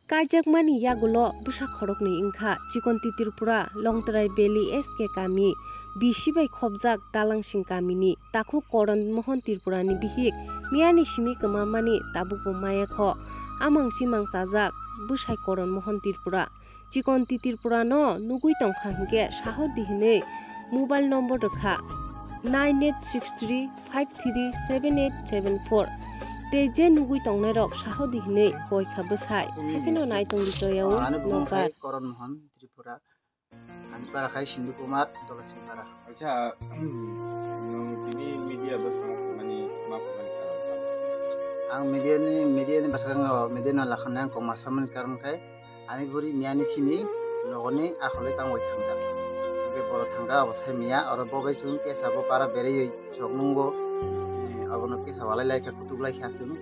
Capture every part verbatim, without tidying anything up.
Kaijakmani yagulo bwsa khoroknwi wngkha Chikonti Tripura, Longtrai Valley S K kami, bisi bai khopjak Dalangsing kamini takhuk Koron Mohon Tripurani bihik miyani simi kwmamani tabukbo mayakho. Amang chimang chajak bwsai Koron Mohon Tripura. Chikonti Tripurano nugwi tongkha hinkhe saho di hinwi mobile number rwkha nine eight six three five three seven eight seven four. Tei je nugwi tongnairok saho di hinwi koikha bwsai. Hakheno naitung di toyao. Ani bumung nokbar. Khai Koron Mohon Tripura. Ani para khai Sindhu Kumar Dolasingpara. Acha, nwng tini media bwskango phaimani ma phaimani karon? Ang media ni, media ni bwskango, media no lakhani ang kok ma samani karon khai ani buri miyani simi logoni akhole tangwi thangjak. Hwnkhe boro thangkha abo sai miya, oro bo bai chwng kesa bo para beraiwi chok nungo. Eh, abono kesa walai lai kha, kutuk lai kha chwng.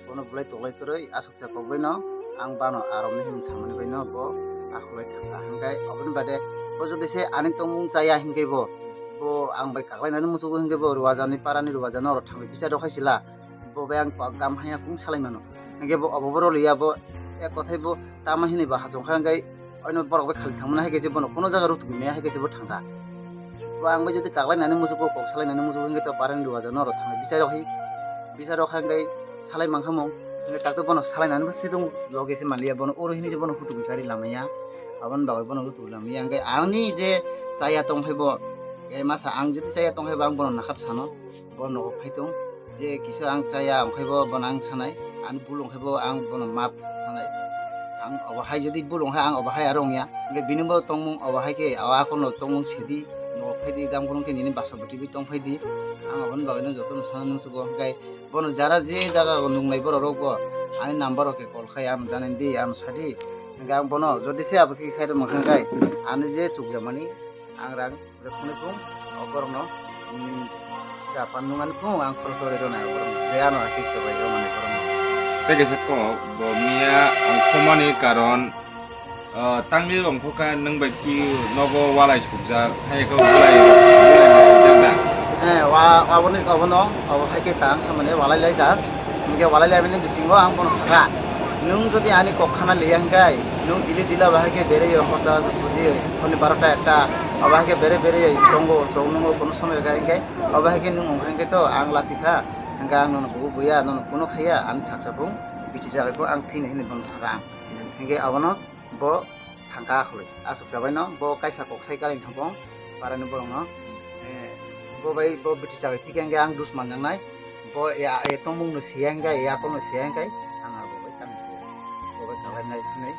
Bono bulai toklai kwrwi aswk sa kokbai no ang bano arom ni hinwi thangmani bai no bo akhulai thangkha. Hwnkhe oboni bade bo jodi se ani tongmung chaya hinkhe bo, bo ang bai kaklainani muchugo hinkhe bo Ruwajani parani Ruwajani oro thangwi bichar rok hai sila. Bo bai ang gam haya kung salai mano. Hinkhe bo obo bo roliya bo ek kothai bo tama hinwi bo hachong kha hinkhe Oino borok bai khali thangmani hai khe se bono kuno jaga rutugwi maya hai khe se bo thangkha. Bo ang bai jodi kaklainani muchuk kok salainani muchuk wngkhe to parani Ruwajani oro thangwi bichar rok hai, bichar rok hai wngkhe salai mankha mung. Hwnkhe tak to bono salainani bo sidung loge se manliya, bono oro hini se bono hutugwi kari lamaya. Aboni bagwi bono hutugwi lamaya. Hwnkhe ani je chaya tong phai bo, eh, masa ang jodi chaya tong phai bo ang bono nakhat sano. Bo nogo phai tong je kisa ang chaya, ongkhai bo bono ang sanai, ani bul ongkhai bo ang bono map sanai. Ang obo hai jodi bul ongkha ang obo hai aro ongya, hwnkhe bini bo tongmung obo hai khe, o akorno tongmung sedi, nogo phai di, gam gulung khe nini basa bwtwi bi tong phai di. Ang oboni bagwi no jotono sana nung sugo, hwnkhe bono jara je jaga o nungnai borok rok bo ani number rok khe call khai ano janani di, ano sadi. Hwnkhe ang bono jodi se abo khe khai rwmang kha, hwnkhe ani je chukjamani ang rang Jokhonwi phung, o borokno, mm, cha pan nungani phung, ang khoroksa rwi rwnai o borokno. Je ano hakhe se bai rwnani borokno. Tei kaisa kok, bo miya ongkhormani karon, ah, tangwi ongkhorkha nwng bai ki nogo walai sukjak, hai khe walai, walai sukjak da? Eh, wa-, aboni, obono, obo hai khe ta ang samani walai laijak. Hinkhe walai laimani bisingo ang bono sakha, "Nwng jodi ani kok khana liya hinkhe, nwng dili dili abo hai khe beraiyo, khorsa buji, hwnwi barota ekta." Obo hai khe bere bere tongo, chwng nungo, kono somoi rwkha hinkhe, obo hai khe nwng wngkha hinkhe to ang lachi kha, hinkhe ang nono bugo buya, nono kono khaiya, ani saksa bung biti chagwi bo ang thwina hinwi bono sakha ang. Hinkhe abono bo thangkha akhulwi, aswk chabaino bo kaisa kok sai kalaini thangkho, parani borokno, eh, bo bai bo biti chagwi thikhe hinkhe ang dus manjaknai, bo ya, ya tongmungno siya hinkhe, ya akolno siya hinkhe, ang abo bai tamni siya, bo bai kalainai hinwi.